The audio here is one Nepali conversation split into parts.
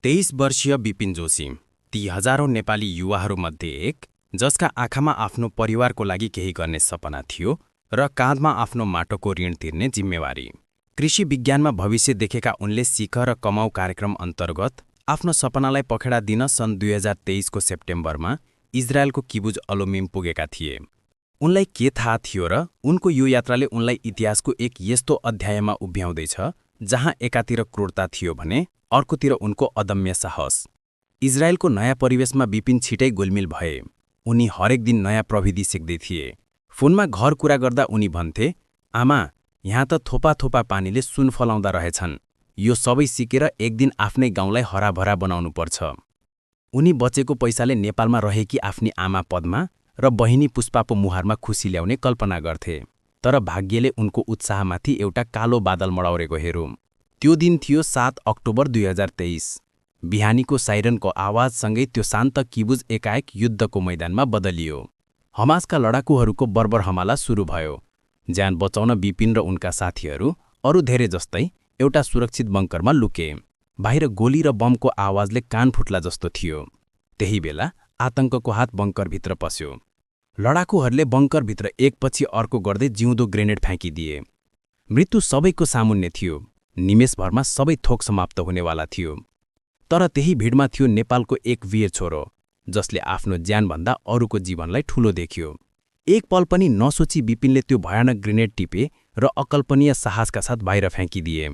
23 वर्षीय विपिन जोशी ती हजारौं नेपाली युवाहरूमध्ये एक, जसका आँखामा आफ्नो परिवारको लागि केही गर्ने सपना थियो र काँधमा आफ्नो माटोको ऋण तिर्ने जिम्मेवारी। कृषि विज्ञानमा भविष्य देखेका उनले सिक र कमाऊ कार्यक्रम अन्तर्गत आफ्नो सपनालाई पखेडा दिन सन् 2023 को सेप्टेम्बरमा इजरायलको किबुज अलोमिम पुगेका थिए। उनलाई के थाहा थियो र उनको यो यात्राले उनलाई इतिहासको एक यस्तो अध्यायमा उभ्याउँदैछ जहाँ एकातिर क्रूरता थियो भने अर्कोतिर उनको अदम्य साहस। इजरायलको नयाँ परिवेशमा विपिन छिटै गोलमिल भए। उनी हरेक दिन नयाँ प्रविधि सिक्दै थिए। फोनमा घर कुरा गर्दा उनी भन्थे, आमा, यहाँ त थोपा थोपा पानीले सुन फलाउँदा रहेछन्। यो सबै सिकेर एक दिन आफ्नै गाउँलाई हराभरा बनाउनुपर्छ। उनी बचेको पैसाले नेपालमा रहेकी आफ्नी आमा पद्मा र बहिनी पुष्पाको मुहारमा खुसी ल्याउने कल्पना गर्थे। तर भाग्यले उनको उत्साहमाथि एउटा कालो बादल मडाउरेको हेरौँ। त्यो दिन थियो 7 अक्टोबर 2023। बिहानीको साइरनको आवाजसँगै त्यो शान्त किबुज एकाएक युद्धको मैदानमा बदलियो। हमासका लडाकुहरूको बर्बर हमला सुरु भयो। ज्यान बचाउन विपिन र उनका साथीहरू अरू धेरै जस्तै एउटा सुरक्षित बङ्करमा लुके। बाहिर गोली र बमको आवाजले कान फुट्ला जस्तो थियो। त्यही बेला आतंकको हात बङ्करभित्र पस्यो। लडाकुहरूले बङ्करभित्र एकपछि अर्को गर्दै जिउँदो ग्रेनेड फ्याँकिदिए। मृत्यु सबैको सामुन्ने थियो। निमेषभरमा सबै थोक समाप्त हुनेवाला थियो। तर त्यही भिडमा थियो नेपालको एक वीर छोरो, जसले आफ्नो ज्यानभन्दा अरूको जीवनलाई ठूलो देख्यो। एक पल पनि नसोची विपिनले त्यो भयानक ग्रेनेड टिपे र अकल्पनीय साहसका साथ बाहिर फ्याँकिदिए।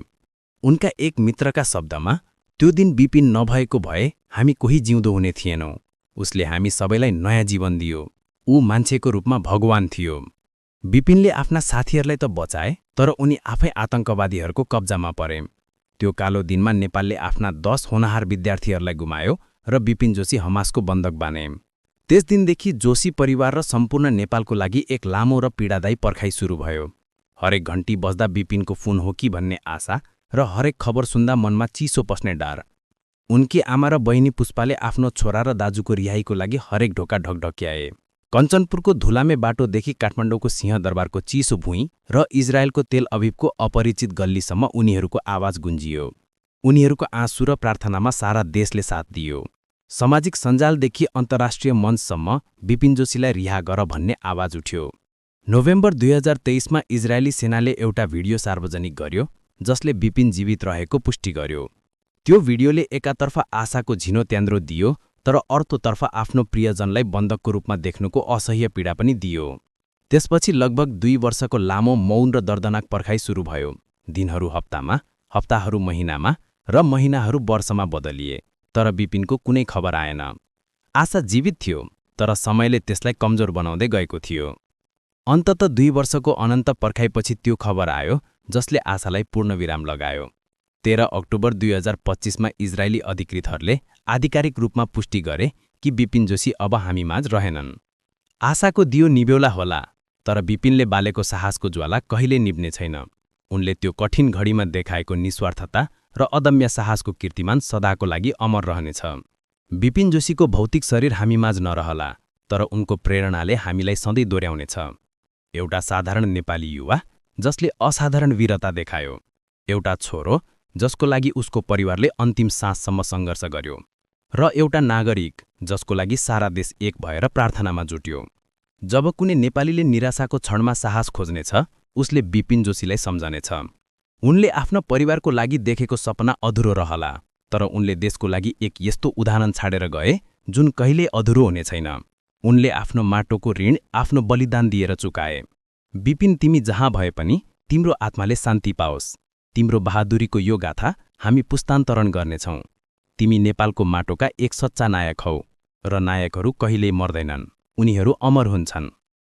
उनका एक मित्रका शब्दमा, त्यो दिन विपिन नभएको भए हामी कोही जिउँदो हुने थिएनौँ। उसले हामी सबैलाई नयाँ जीवन दियो। ऊ मान्छेको रूपमा भगवान थियो। विपिनले आफ्ना साथीहरूलाई त बचाए, तर उनी आफै आतंकवादीहरूको कब्जामा परे। त्यो कालो दिनमा नेपालले आफ्ना 10 होनहार विद्यार्थीहरूलाई गुमायो र विपिन जोशी हमासको बन्दक बाने। त्यस दिनदेखि जोशी परिवार र सम्पूर्ण नेपालको लागि एक लामो र पीडादायी पर्खाइ सुरु भयो। हरेक घण्टी बज्दा विपिनको फोन हो कि भन्ने आशा र हरेक खबर सुन्दा मनमा चिसो पस्ने डर। उनकी आमा र बहिनी पुष्पाले आफ्नो छोरा र दाजुको रिहाईको लागि हरेक ढोका ढकढक्याए। कञ्चनपुरको धुलामे बाटोदेखि काठमाडौँको सिंहदरबारको चिसो भुइँ र इजरायलको तेल अभिवको अपरिचित गल्लीसम्म उनीहरूको आवाज गुन्जियो। उनीहरूको आँसु र प्रार्थनामा सारा देशले साथ दियो। सामाजिक सञ्जालदेखि अन्तर्राष्ट्रिय मञ्चसम्म विपिन जोशीलाई रिहा गर भन्ने आवाज उठ्यो। नोभेम्बर 2023मा इजरायली सेनाले एउटा भिडियो सार्वजनिक गर्यो, जसले विपिन जीवित रहेको पुष्टि गर्यो। त्यो भिडियोले एकातर्फ आशाको झिनो त्यान्द्रो दियो, तर अर्कोतर्फ आफ्नो प्रियजनलाई बन्दकको रूपमा देख्नुको असह्य पीडा पनि दियो। त्यसपछि लगभग 2 वर्षको लामो मौन र दर्दनाक पर्खाइ सुरु भयो। दिनहरू हप्तामा, हप्ताहरू महिनामा र महिनाहरू वर्षमा बदलिए, तर विपिनको कुनै खबर आएन। आशा जीवित थियो, तर समयले त्यसलाई कमजोर बनाउँदै गएको थियो। अन्ततः 2 वर्षको अनन्त पर्खाइपछि त्यो खबर आयो, जसले आशालाई पूर्णविराम लगायो। 13 अक्टोबर 2025मा इजरायली अधिकृतहरूले आधिकारिक रूपमा पुष्टि गरे कि विपिन जोशी अब हामीमाझ रहेनन्। आशाको दियो निभ्योला होला, तर विपिनले बालेको साहसको ज्वाला कहिल्यै निभ्ने छैन। उनले त्यो कठिन घडीमा देखाएको निस्वार्थता र अदम्य साहसको कीर्तिमान सदाको लागि अमर रहनेछ। विपिन जोशीको भौतिक शरीर हामीमाझ नरहला, तर उनको प्रेरणाले हामीलाई सधैँ दोहोर्याउनेछ। एउटा साधारण नेपाली युवा जसले असाधारण वीरता देखायो। एउटा छोरो जसको लागि उसको परिवारले अन्तिम साससम्म सङ्घर्ष गर्यो, र एउटा नागरिक जसको लागि सारा देश एक भएर प्रार्थनामा जुट्यो। जब कुनै नेपालीले निराशाको क्षणमा साहस खोज्नेछ, उसले विपिन जोशीलाई सम्झनेछ। उनले आफ्नो परिवारको लागि देखेको सपना अधुरो रहला, तर उनले देशको लागि एक यस्तो उदाहरण छाडेर गए जुन कहिल्यै अधुरो हुने छैन। उनले आफ्नो माटोको ऋण आफ्नो बलिदान दिएर चुकाए। विपिन, तिमी जहाँ भए पनि तिम्रो आत्माले शान्ति पाओस्। तिम्रो बहादुरीको यो गाथा हामी पुस्तान्तरण गर्नेछौँ। तिमी नेपालको माटोका एक सच्चा नायक हौ, र नायकहरू कहिल्यै मर्दैनन्, उनीहरू अमर हुन्छन्।